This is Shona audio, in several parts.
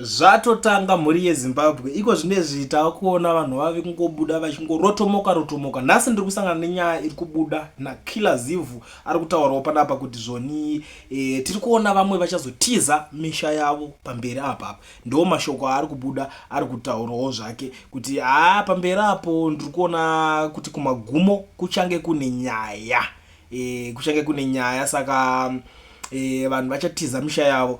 Zvatotanga mhuri yeZimbabwe iko zvinezvi takuona vanhu vave kungobuda vachingorotomoka rotomoka. Nhasi ndiri kusangana nenyaya iri kubuda naKiller Zivhu ari kutaurawo panapa kuti zvoni e, tiri kuona vamwe vachazotiza misha yavo pamberi apa apa. Ndo mashoko aari kubuda ari kutaurawo zvake kuti haa pamberi apo ndiri kuona kuti kumagumo kuchange kune nyaya e, kuchange kune nyaya saka e, vanhu vachatiza misha yavo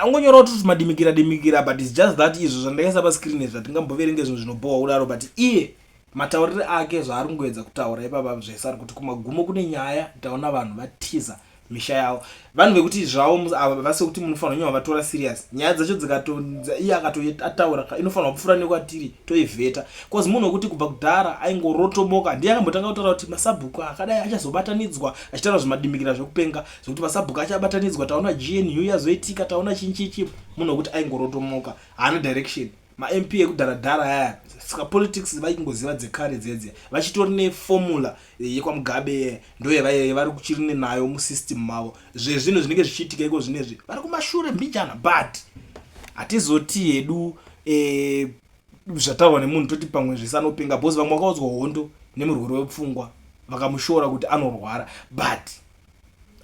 angonyorawo tuti madimikira dimikira but its just that izvo zvandakaisa pascreen izvi hatingamboverenge zvinhu zvinobhowa kudaro but iye mataurire ake zvaari kungoedza kutaura ipapa zvese ari kuti kumagumo kune nyaya taona vanhu vatiza misha yavo vanhu vekuti zvavo ava vasekuti munofanira kunyanya vatora serious nyaya dzacho dzikato iye akatoataura inofanirwa kupfuura nekwatiri toivheta bcause munhu wekuti kubva kudhara aingorotomoka ndiye akambotanga kutaura kuti masabhuku akadai achazobatanidzwa achitaura zvimadimikira zvekupenga zvekuti masabhuku achabatanidzwa taona gnu yazoitika taona chinchichi munhu wekuti aingorotomoka haana direction maMP ekudhara-dhara aya saka politics vaingoziva dzekare dzedze vachitori neformula yekwaMugabe ndoyevaive kuchiri nayo musystem mavo zvezvinhu zvinenge zvichiitika iko zvinezvi vari kumashure mbijana but hatizoti hedu e, zvataurwa nemunhu toti pamwe zvese anopenga because vamwe vakaudzwa hondo nemurwere wepfungwa vakamushora kuti anorwara but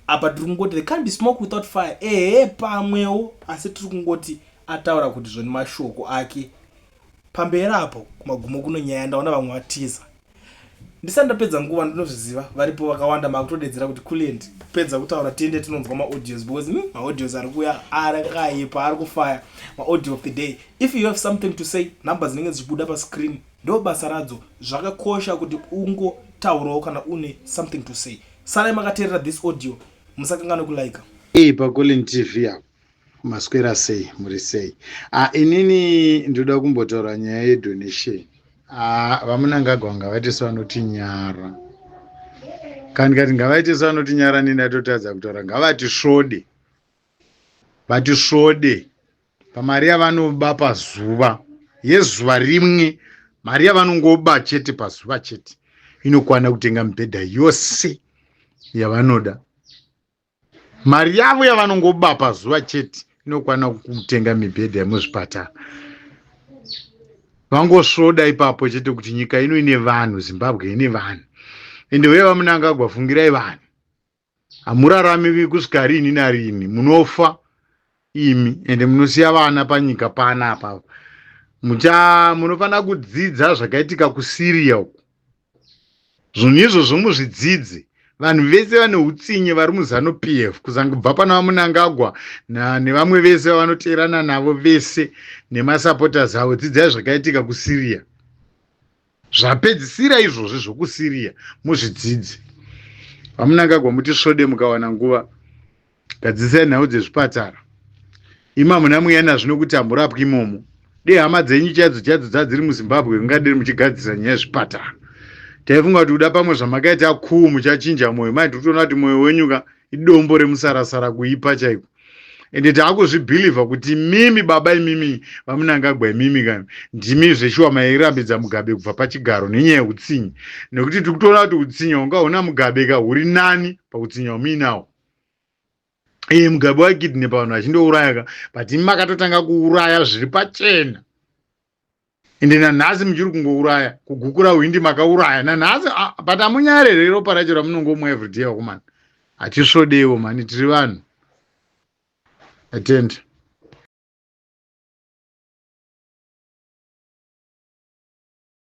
apa tiri kungoti there can't be smoke without fire ehe pamwewo asi tiri kungoti ataura kuti zvoni mashoko ake pamberi apo kumagumo kuno nyaya ndaona vamwe vatiza ndisati ndapedza nguva ndinozviziva varipo vakawanda makutodedzera kuti Kulliant pedza kutaura tiende tinonzwa maaudios because maaudios ari kuuya akaipa ari kufaya maaudio of the day. If you have something to say, number dzinenge dzichibuda pascreen ndo basa radzo. Zvakakosha kuti ungotaurawo kana une something to say. Sarai makateerera this audio, musakanganwe kulike. Ei, paColin TV apo, maswera sei? Muri sei? Ah, inini ndoda kumbotaura nyaya yedonation. Ah, VaMnangagwa ngavaite sevanotinyara. Kana ndikati ngavaite sevanotinyara, nini ndatotadza kutaura. Ngavatisvode, vatisvode pamari yavanoba pazuva, yezuva rimwe. Mari yavanongoba chete pazuva chete inokwana kutenga mibhedha yose yavanoda. Mari yavo yavanongoba pazuva chete inokwana kutenga mibhedha yemuzvipatara. Vangosvoda ipapo chete kuti nyika ino ine vanhu, Zimbabwe ine vanhu. Ende uye VaMnangagwa, fungirai vanhu. Hamurarami kusvika rini narini, munofa imi ende munosiya vana panyika panapa. Mucha munofanira kudzidza zvakaitika kuSyria uku. Zvinhu izvozvo muzvidzidze. Vanhu vese vane utsinye vari muZANU PF, kuzangobva pana VaMnangagwa nevamwe vese vavanoteerana navo vese nemasupporters avo, dzidzai zvakaitika kuSyria. Zvapedzisira izvozvi zvokuSyria, muzvidzidze. VaMnangagwa, mutisvode mukawana nguva. Gadzisai nhau dzezvipatara. Imi hamuna mweya nazvino kuti hamurapwi imomo. Dei hama dzenyu chaidzo chaidzo dzadziri muZimbabwe kungadei muchigadzirisa nyaya yezvipatara. Taifunga kuti kuda pamwe zvamakaita kuu muchachinja mwoyo. Mai, tiri kutoona kuti mwoyo wenyu ka idombo remusarasara kuipa chaiko. Ende taakuzvibhilivha kuti mimi baba imimi VaMnangagwa imimi kani ndimi zveshuwa mairambidza Mugabe kubva pachigaro nenyaya yeutsinye. Nekuti tiri kutoona kuti utsinye hwanga huna Mugabe ka huri nani pautsinye hwamuinawo. Iye Mugabe waikidnepa vanhu achindouraya ka, but imi makatotanga kuuraya zviri pachena. Ende nanhasi muchiri kungouraya, kugukura hwindi makauraya nanhasi, but hamunyare ropa racho ramunongomwa everyday? Vakomana, hatisvodewo mani, tiri vanhu. Atenda.